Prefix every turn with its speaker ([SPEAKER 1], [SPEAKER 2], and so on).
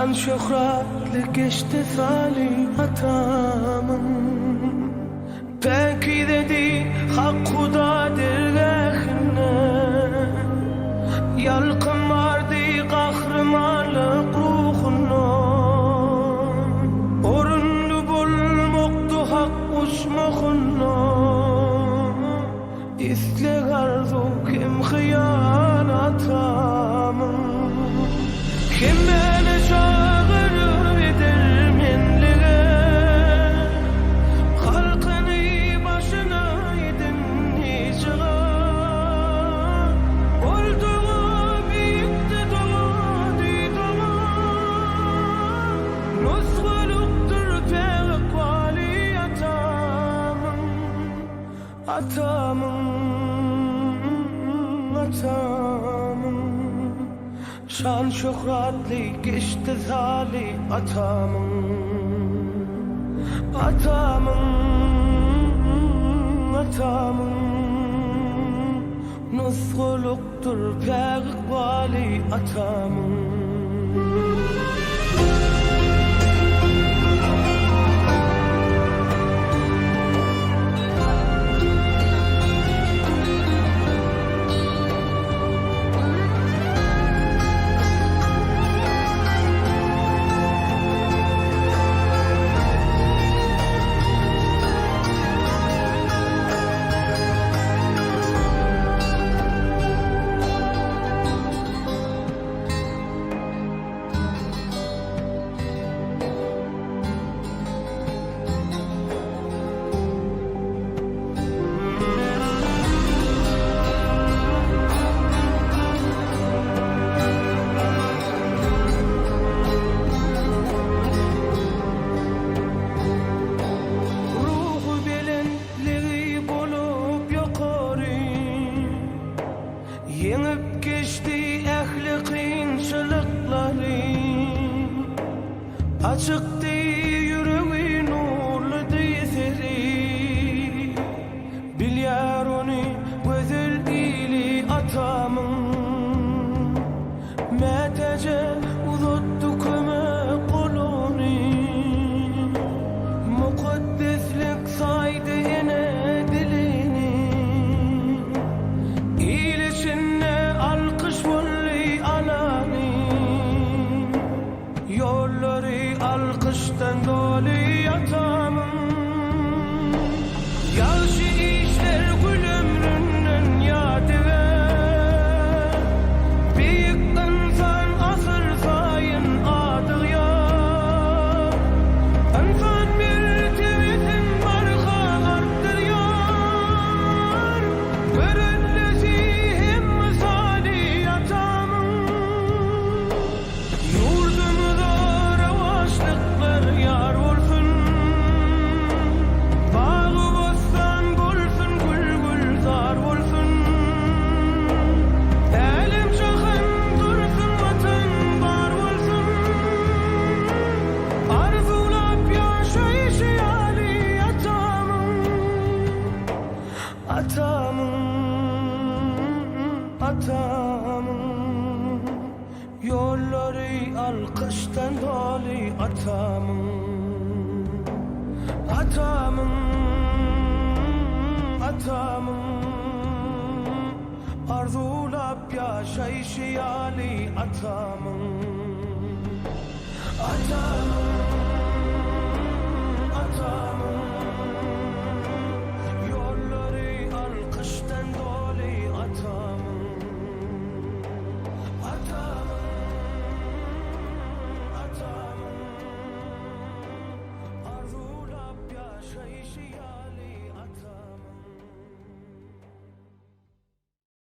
[SPEAKER 1] Şan-şöhratly geçdi saly atamyň. Päkizedi Hak Huda dergähinde. Ýalkym bardy gahrymanlyk ruhunda. Orunly bolmakdy Hak uçmahynda. Isleg-arzuw hem hyýal atamyň. Hemmäni çagyryp edermenlige. Halkyny başyna edindi jyga. Ol doga beýikdi dogady doga. Nusgalykdyr päk ykbaly atamyň. Atamyň, atamyň Şan-şöhratly geçdi saly atamyň. Atamyň, atamyň Nusgalykdyr päk ykbaly atamyň. Ruhubelentligi bolup ýokary. Ýeňip geçdi ähli kynçylyklary. Açykdy ýüregi nurlydy seri. Bilýär ony gözel ili atamyň. Mätäje uzatdy kömek goluny. Mukaddeslik saýdy ene dilini. Il içinde alkyş boldy alany. Ýollary alkyşdan doly atamyň. Ýagşy işler gül ömründen ýadygär. Beýik ynsan asyr saýyn adygýar. Ynsan mertebesin barha artdyrýar. Göreldesi hem mysaly atamyň. Ýurdumyza rowaçlyklar ýar bolsun! Bagy-bossan bolsun, gül-gülzar bolsun! Älem-jahan dursun, Watan bar bolsun! Arzuwlap ýaşaýşy ýaly atamyň, atamyň, atamyň. Ýollary alkyşdan doly atamyň, atamyň, atamyň Arzuwlap ýaşaýşy ýaly atamyň, atamyň.